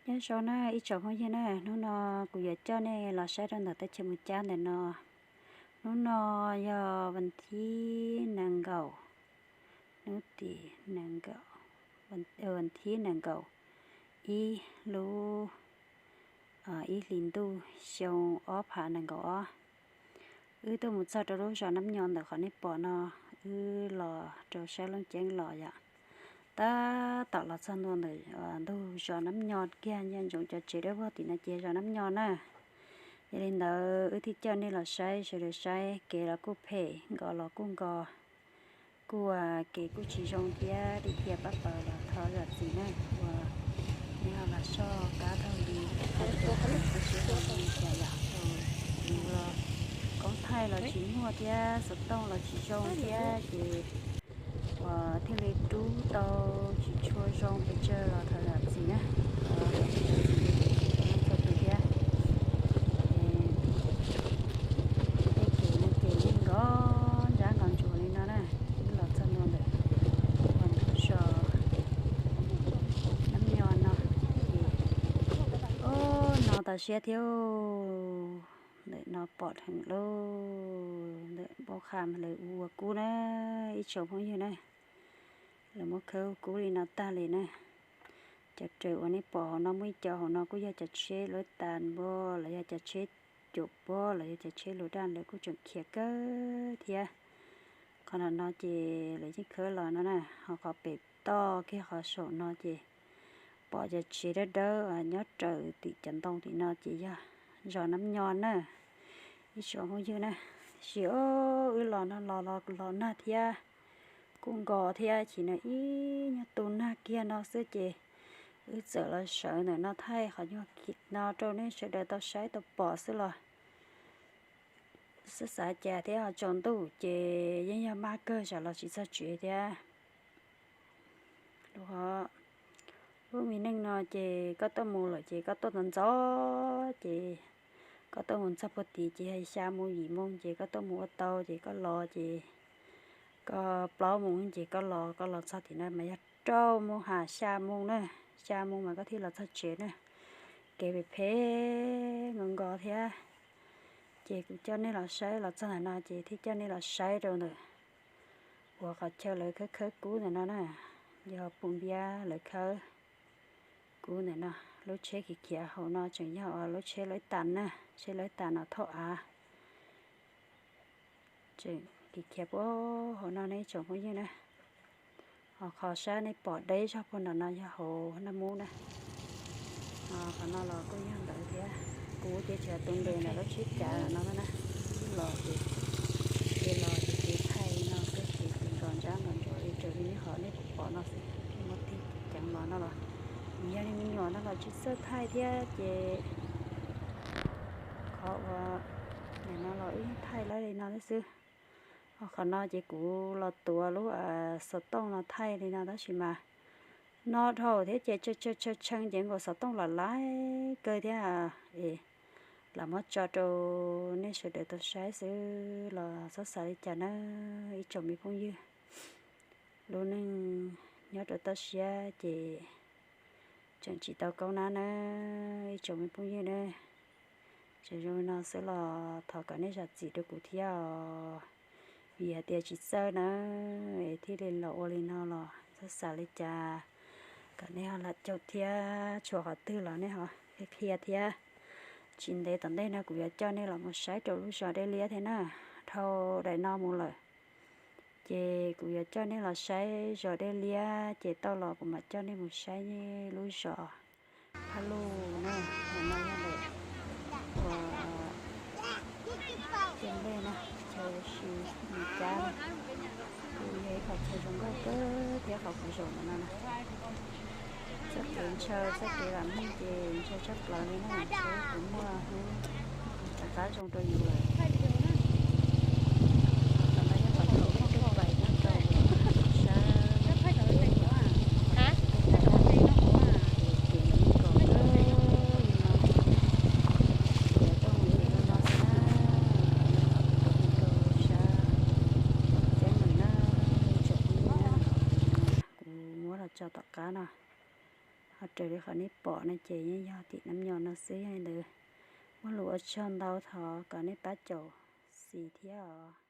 Nyob zoo na ib tsoom phooj ywg na, hnub no kuv yuav coj nej los saib rau ntawm teb chaws Moos Cab ntawm no. Hnub no yog vas thib nees nkaum, hnub tim nees nkaum, vas thib nees nkaum ib lub ib hlis ntuj xyoo ob phav nees nkaum ob. Wb tuaj mus txog rau lub zos Nab Nyo ntawm qhov nej pom no, wb los rau sab Looj Ceeb los yom. Tab tom los txog ntua ntawm ntug zos Nab Nyo kiag, nco ntsoov cov tsev dawb vog tim no ces zos Nab Nyo na. Yog li ntawd wb thiaj coj nej los saib, sawv daws saib, kev los kuj phem, nkos los kuj nkos, kuj kev kuj tsis zoo thiab, dim dhia pab pawg los thov zam txim na. Uas nej ho los soj qab taug li, qab taug li, qab siab zoo li cas yom, kuv los koob thaij los tsis muaj thiab, xov tooj los tsis zoo thiab ces uas thiaj li rub tau tsis tshua zoo pes tsawg los thov zam txim na. Txhua tus thiab. Tej kev no ces yeej nkos ntsab nkos ntsuav li no na. Wb los txog ntua ntawm ntug zos Nab Nyo no ces, o, no tas siab thiab. Ntawm no pom dheev lauj, ntawm npoo qha lawv ua kub na, ib tsoom phooj ywg na. Lawv muab khawb ua kub li no tag li na. Cov raws uas nej pom hauv no muaj ib co hauv no kuj yog cov tsheb luav tas npog los yog cov tsheb caum pob los yog cov tsheb luav daj, lawv kuj tseem khiav kawg thiab. Qhov no no ces lawv yeej khawb los no na, ho qhov pem toj kiag qhov saum no ces pom cov tsev dawb dawb nyob raws tim cov ntoo tim no ces yog zos Nab Nyo na. Ib tsoom phooj ywg na, tiam sis o, wb los no los los los nag thiab, kuj nkos thiab, chim no ib nyuag tu nag kiag no xwb ces wb txawm los sawv ntawm no thaij qhov nyuag no rau nej sawv daws tau saib tau pom xwb los xav xav cas thiab, ho tsaus ntuj ces yeej yog maj kawg tsam los tsis txog tsev thiab. Lub, lub me neej no ces koj tuaj mus lawm ces koj tuaj ntxov ntxov ces koj tuaj mus txog puag tid ces yog xya moo yim moo ces koj tuaj mus ua tau ces koj los ces koj plaub moo ces koj los, koj los txog tim no mas yog rau moo ha xya moo na, xya moo mas koj thiaj los txog tsev na. Kev phem phem nkos nkos thiab. Ces kuv coj nej los saib, los txog ntawm no ces thiaj coj nej los saib rau ntawm uas qhov chaw lawv khawb khawb kub ntawm no na, yog pum npiab lawv khawb kub ntawm no. Lub tsheb khiav khiav hauv no tseem yog lub tsheb luav tas na, tsheb luav tas no thauj av. Tseem khiav khiav puag hauv no ne ib tsoom phooj ywg na. Ho qhov sab nej pom deb zog puag nram no yog hauv Naj Mub na. Qhov no los kuj yog ntawd thiab. Kuv ces tseem tus ntes ntawm lub tsheb cav no na. Los ces, ces los ces ces thaij no xwb ces ces nkos ntsab nkos ntsuav li raws li nej qhov nej pom no xwb. Muab tig ceev los no los, yog li me nyuam no los tsis txawj thaij thiab ces qhov uas nim no los wb thaij lawm li no thiab xwb. Ho qhov no ces kuv los tuav lub xov tooj no thaij li no tab sis mas no dhau thiab ces tshee tshee ces nkaus xov tooj los laib kawg thiab. Es lam muab tso rau nej sawv daws tau saib xwb los txhob xav li cas na ib tsoom me phooj ywg. Lub neej nyob rau toj siab ces tseem tsis tau kaub nab na ib tsoom me phooj ywg na. Tseem zoo no xwb los thov kom nej zam txim rau kuv thiab os. Vim hais tias tsis txawj na es thiaj li los ua li no los txhob xav li cas. Kom nej ho lam caum thiab, tshuav qhov twg los nej ho qhia qhia thiab. Tsis ntev tom ntej no kuv yuav coj nej los mus saib rau lub zos Dej Liab thiab na. Dhau daim no mus lawm ces kuv yuav coj nej los saib zos Dej Liab ces tau los kuv mam coj nej mus saib lub zos Phaj Luj na. Ntawm no yog ntawm uas Tiaj Nplej na, chaw si Mes Kab na. Kuj yog ib qhov chaw zoo nkauj kawg thiab qhov kuv zaum ntawm no na. Txoj kev ntshaw txoj kev vam meej ces ntshaw tshaj plaws li na, seb puas muaj hnub rov qab zoo rau yus lawm. Qhov no yog qhov chaw ub rau pais nyob rau sab kev mus kom li no, ces tuaj mus li no xwb na. Tuaj mus rau sab Ceeb Meem na, tseem ib na. Kuv muab los tso tom qab no. Ho raws li qhov nej pom no ces yeej yog tim Nab Nyos no xwb. Yog li ntawd, muaj lus ua tsaug ntau, thov kom nej pab caum xis thiab os.